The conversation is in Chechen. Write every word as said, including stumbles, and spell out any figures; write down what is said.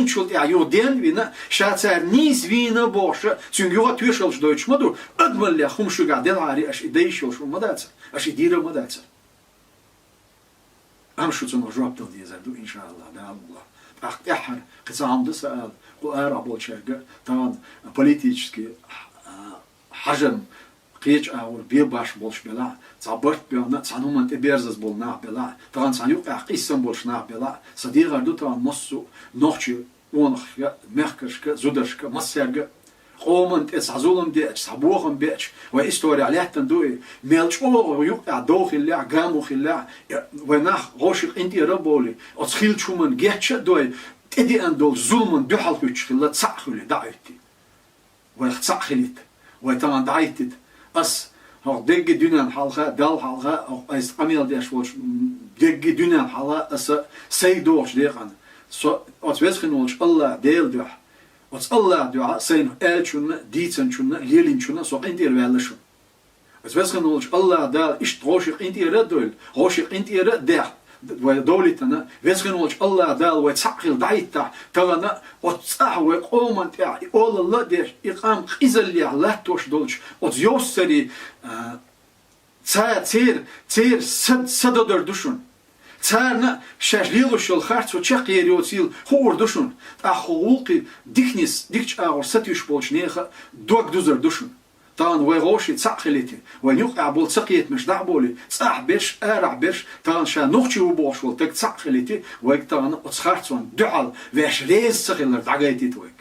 Цул тӀаьхьа юха денна вина, ша цара нийса вийна бохуш, цуьнга юха тоьшаллаш дойтуш ма ду, адамаллех хӀума шуьгахь делахьара аша и дайша йолуш хӀума ма дацара, аша и дийр а ма дацара. Амма шу цунах жоп дала дезар ду, иншааллахӀ, Дала мукъ лахь. ТӀаккха тӀаьххьара кхин цхьа хӀума ду сан ала, кху арахь болчаьрга, тахана политически, а, хьажам кхечу агӀор бен баш болуш белахь, цхьа барт бевнна, цхьана хӀуманна тӀе берзаза болу нах белахь, тахана цхьана юкъехь къийсам болуш нах белахь, сан дехар ду тахана массо а нохчийн къонахашка, мехкаршка, зударшка, массаьрга а. Къоманна тӀе цхьа зулам деача, цхьа бохам беача, вайн исторехь лаьттина ду и, мел чӀогӀа юкъехь дов хиллехь, гамо хиллехь, вайн нах вовшийн къинтӀера а бовлий, оцу хиллачу хӀуманна гечда а дой, тӀедеана долчу зуламна дуьхьал хӀуьттуш хилла, цхьаъ хуьлий, дӀахӀуьттий. Вайх цхьаъ хилийта. Вай тахана дӀахӀиттийта. Ас хӀокху дерриге дуьненна хьалха, Далла хьалха, хӀокху айса къамел деш волчу, м, дерриге дуьненна хьалха аса сайга догӀучу декъана, со оцу Веза хин волчу АллахӀ Делан дуьхьа, оцу АллахӀан дуьхьа сайна аьллачунна, дийцинчунна, лелийначунна со къинтӀера ваьлла шуна. Аса Веза хин волчу АллахӀ Дала иштта вовшийн къинтӀера а дойла, вовшийн къинтӀера а дехна, вай довлийтина, Веза хин волчу АллахӀ Дала вай цхьаъ хилла дӀахӀиттахь, тахана оцу цӀахь вай къоманна тӀехь и олалла а деш, и къам къизаллех латтош долчу оцу йовсарийн, а, ца-, церан, церан са, са додар ду шуна. Царна шаьш лелош йолу харцо чекхъер йоцийла хуур ду шуна, тӀаккха хӀокху гӀуллакхийн дика нис, дикачу агӀор сатуьйсуш болчу нехан дог дузар ду шуна. Тахана вай вовшийн цхьаъ хилийта, вайн юкъахь болу цакхетамаш дӀа а бовлий, цӀахь берш, арахь берш, тахана ша нохчи ву бохуш волу стаг цхьаъ хилийта, вайга тахана оцу харцонна дуьхьал ваьш реза ца хилар дӀагайтийта вайга.